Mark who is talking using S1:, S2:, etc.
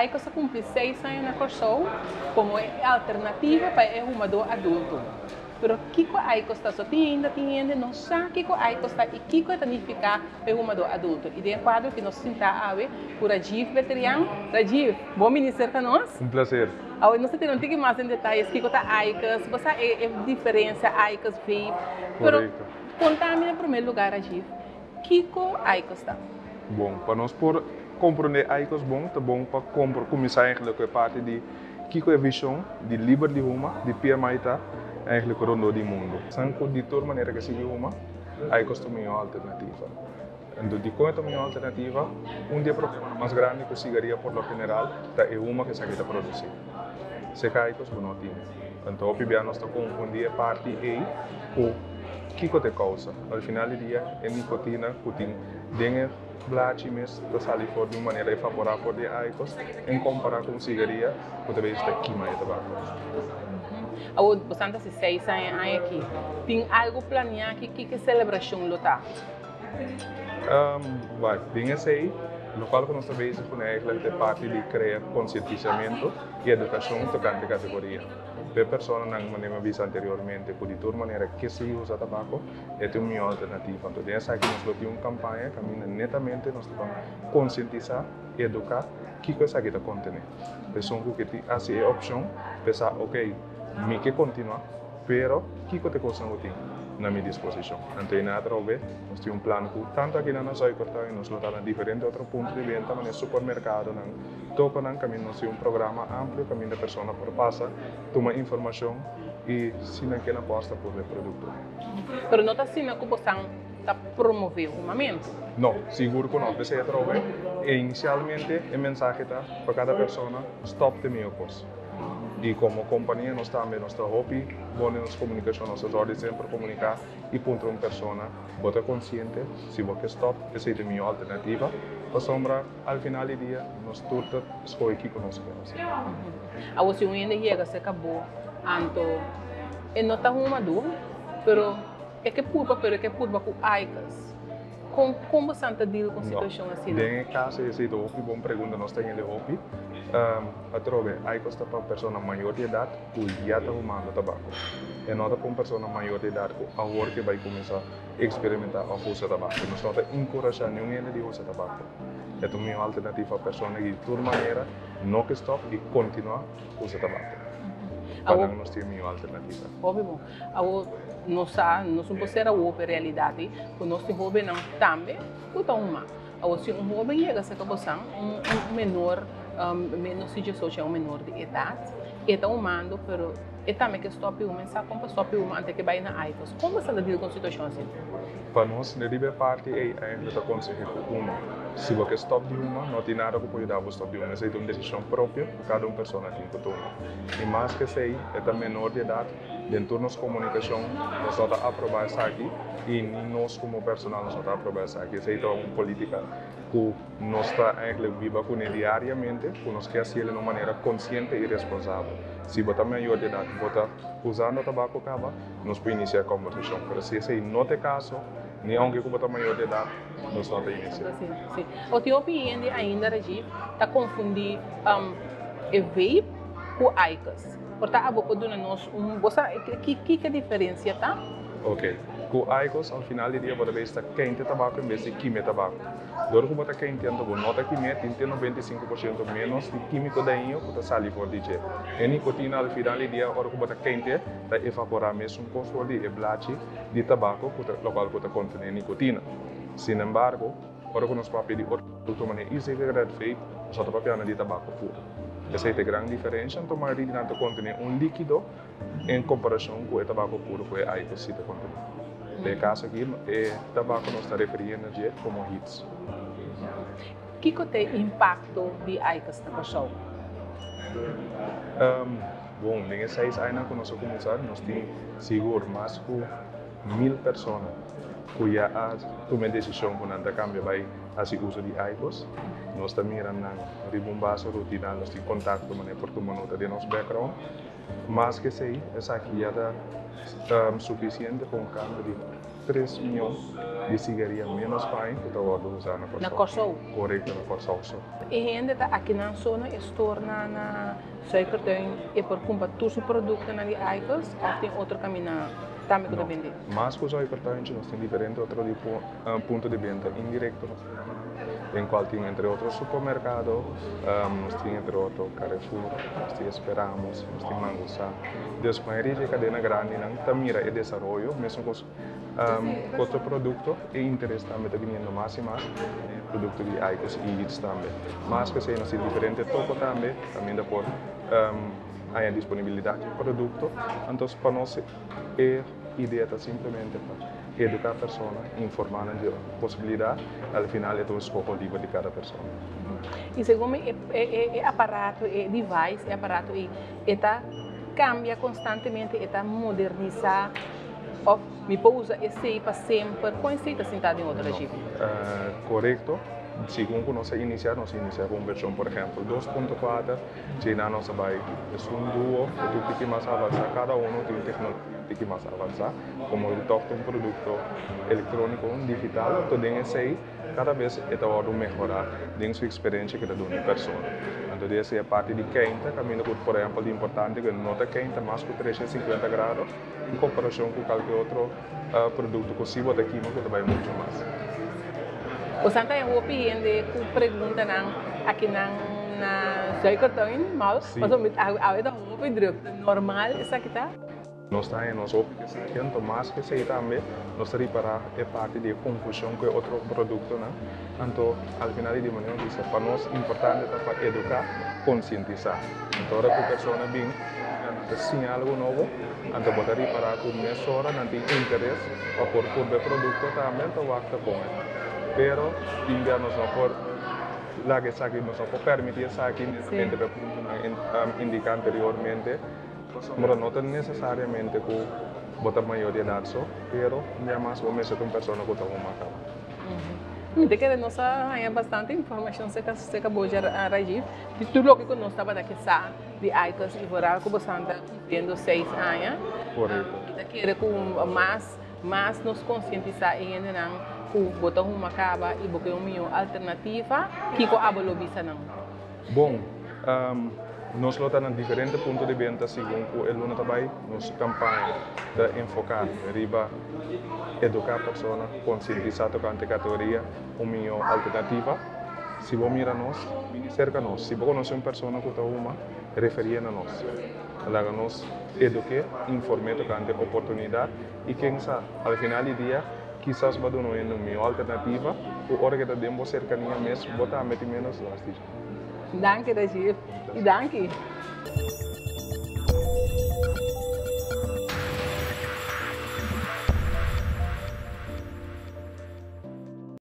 S1: IQOS a kumpli 6 aña na Kòrsou komo alternativa pa e humadó adulto. Pero kiko IQOS ta? So tin ainda tin hende no sa kiko IQOS ta i kiko ta nifiká pa e humadó adulto. I den kuadro ku nos sinta awe ku Rajiv Betrian. Rajiv, bon bini serka nos.
S2: Un plaser.
S1: Awe nos tin un tiki mas den detaye kiko ta IQOS, bo sa e diferensia IQOS, vape. Pero konta mi na promé lugá, Rajiv, kiko IQOS ta?
S2: Bon, pa nos por komprondé IQOS bon, ta bon pa kuminsá eigenlijk ku e parti di kiko e vishon di liber di huma, di PMI ta eigenlijk rondó di mundu. San ku di tur manera ku sigui huma, IQOS ta mihó alternativa. Anto, di kon ta mihó alternativa? Un di e problemanan mas grandi ku sigaria por lo general ta e huma ku esaki ta produsí. Serka IQOS bo no tin. Anto, hopi bia nos ta konfundí e parti ei ku kiko ta e kousa. Al final di dia, e nikotina ku tin den e blachi mes ta sali for di un manera evaporá for di IQOS en kompará ku un sigaria ku ta ta kima e tabako.
S1: Awor, boso ta 6 aña aki. Tin algu planiá ki selebrashon lo ta?
S2: Bai, den esei, lokual ku nos ta bezig ku eigenlijk e parti di krea konsientisamentu i edukashon tokante kategoria. Pa personanan, manera mi a bisa anteriormente, ku di tur manera ke sigui usa tabako, e ta un mihó alternativa. Anto, den esaki nos lo tin un kampaña kaminda netamente nos ta konsientisá, eduká kiko esaki ta kontené. Persona ku tin hasi e opshon, pensa, ok, mi ke kontinuá, pero kiko ta e kos ku tin na mi disposishon. Anto, ei atrobe, nos tin un plan ku tantu aki na Zuikertuin, nos lo ta na diferente otro punto di benta, na supermerkadonan, tokonan kaminda nos tin un programa amplio, kaminda persona por pasa, tuma informashon i si nan ke aposta pa e produkto.
S1: Pero no ta asina ku boso ta promové humamentu.
S2: No, sigur ku no. P'esei atrobe, inisialmente e mensahe ta pa kada persona: stòp ta e mihó kos. I komo kompania nos tambe nos ta hopi bon den nos komunikashon, nos ta semper komuniká i puntra un persona: bo ta konsiente, si bo ke stòp, esei ta e mihó alternativa? Pasobra al final di dia nos tur ta skohe kiko nos ke.
S1: Awor, si un hende yega serka bo, anto e no ta humadó, pero e ke purba, pero e ke purba ku IQOS. Kon bo ta deal ku situashon asina?
S2: Den kaso esei ta hopi bon pregunta, nos ta hende hopi. Atrobe, IQOS ta pa persona mayor di edat ku ya ta humando tabako. E no ta pa un persona mayor di edat ku awor ke bai kuminsá eksperimentá òf usa tabako. Nos no ta enkurashá ningun hende di usa tabako. E ta un mihó alternativa pa persona di tur manera no ke stòp i kontinuá usa tabako. Pa nan nos tin mihó alternativa.
S1: Obvio. Bon. Awor, nos sa, nos no por sera wowo pa e realidat, ku nos tin hóbennan tambe ku ta huma. Awor, si un hóben yega serka boso, un menor, ménos di 18, un menor di edat, e ta humando, pero e tambe ke stòp di huma, e sa kon pa stòp di huma antes ku bai na IQOS. Kon bo ta deal ku situashon asina?
S2: Pa nos, riba e parti ei, eigenlijk ta konsehá ku uno: si bo ke stòp di huma, no tin nada ku por yuda bo stòp di huma. Esei ta un desishon propio ku kada un persona tin ku tuma. I mas ku esei, e ta menor di edat, den tur nos komunikashon, nos no ta aprobá esaki i ni nos komo personal nos no ta aprobá esaki. Esei ta un polítika ku nos ta eigenlijk biba kuné diariamente, ku nos ke hasié di un manera konsiente i responsabel. Si bo ta mayor di edat, bo ta usando tabako kaba, nos por inisiá e kombersashon. Pero si esei no ta e kaso, ni aunke ku bo ta mayor di edat, nos no ta inisiá.
S1: Si. O tin hopi hende ainda, Rajiv, ta konfundí e vape ku IQOS. Por ta abo por duna nos un, bo sa ki e diferensia ta?
S2: Ok. Ku IQOS, al final di dia bo ta ta keinta tabako en bes di kima tabako. Dor ku bo ta keintando, bo no ta kim'é, tin 95% ménos di kímiko dañino ku ta sali for di dje. E nikotina al final di dia, ora ku bo ta keint'é, ta evaporá mesun kos for di e blachi di tabako, ku ta, lokual ku ta kontené nikotina. Sin embargo, ora ku nos papia di otro produkto manera e-cigarette, vape, nos no ta papiando di tabako puro. Esei ta e gran diferensia, anto mayoria di nan ta kontené un líkido en komparashon ku e tabako puro ku e IQOS si ta kontené. Den e kaso aki, e tabako nos ta refiriendo dje komo HEETS.
S1: Kiko ta e impakto di IQOS na Kòrsou?
S2: Bon, den e 6 añanan ku nos a kuminsá, nos tin sigur mas ku 1000 persona ku ya a tuma e desishon ku nan ta kambia bai hasi uso di IQOS. Nos ta mira nan riba un base rutina, nos tin kontakto manera por tuma nota di nos background. Mas ku esei, esaki ya ta sufisiente pa un kambio di 3 mion di sigaria menos pa aña ku ta wòrdu usá na
S1: Na
S2: Kòrsou.
S1: Kòrsou.
S2: Korekto, na Kòrsou so.
S1: E hende ta aki na zona e store na Suikertuin e por kumpra tur su produktonan di IQOS òf tin otro kaminda tambe ku ta
S2: No.
S1: bende?
S2: Mas ku Suikertuin, nos tin diferente otro di punto di benta indirekto, den kual tin entre otro supermerkado, nos tin entre otro Carrefour, nos tin Esperamos, nos tin Mangusa. Dus mayoria di kadena grandinan ta mira e desaroyo, mesun kos otro produkto, e interes tambe ta biniendo mas i mas, produkto di IQOS i HEETS tambe. Mas ku esei, nos tin diferente toko tambe, kaminda por haña disponibilidat di produkto. Anto, pa nos e idea ta simplemente pa eduká persona, informá nan di posibilidat, al final e ta un eskoho liber di kada persona.
S1: I segun mi e aparato, e device, e aparato e ta kambia konstantemente, e ta modernisá òf mi por usa esei pa semper, kon esei ta sintá den otro
S2: No,
S1: regime?
S2: Korekto. Segun ku nos a inisiá, nos a inisiá ku un vershon, por ehèmpel, 2.4, ya nos a bai un duo, ku un tiki mas avansá, kada un tin un teknologia un tiki mas avansá, komo toch un produkto elektróniko, un digital, anto den esei, kada bes e ta wòrdu mehorá den su eksperensia ku ta duna e persona. Anto, esei e parti di keinta, kaminda ku, por ehèmpel, importante ku no ta keinta mas ku 350 grado, en komparashon ku kualke otro produkto ku si bo ta kima ku ta bai muchu mas.
S1: O santa e hopi hende ku preguntanan aki nan na Suikertuin, mal, pasobra awe ta hopi druk. Normal esaki ta?
S2: Nos ta en nos hopi ku anto mas ku esei tambe, nos ta ripará e parti di konfushon ku otro produktonan. Anto, al final di manera bisa, pa nos importante ta pa eduká, konsientisá. Anto, ora ku persona bin, ta siña algu nobo, anto bo ta ripará ku mesora nan tin interes pa por purba e produkto tambe, anto wak ta bon. Pero, tin bia nos no por laga esaki, nos no por permití esaki, netamente pa puntonan indiká anteriormente. Pero no ta nesesariamente ku bo ta mayor di edat so, pero ya mas bo mester ta un persona ku ta huma kaba.
S1: Mi ta kere nos a haña bastante informashon serka bo, Rajiv, di tur loke ku nos tabata ke sa di IQOS i vooral ku bo ta kumpliendo 6 aña.
S2: Korekto.
S1: Mi ta kere ku mas nos konsientisá e hendenan ku bo ta huma kaba i bo ke un mihó alternativa, kiko abo lo bisa nan?
S2: Bon, nos lo ta na diferente punto di benta segun ku e luna ta bai. Nos kampaña ta enfoká riba eduká persona, konsientisá tokante kategoria, un mihó alternativa. Si bo mira nos, bini serka nos. Si bo konosé un persona ku ta huma, referí na nos. Laga nos eduk'é, inform'é tokante oportunidat i ken sa, al final di dia, kisas bo a duna un mihó alternativa, ku ora ku ta den bo serkania mes, bo tambe tin menos last.
S1: Danki, Rajiv. I danki.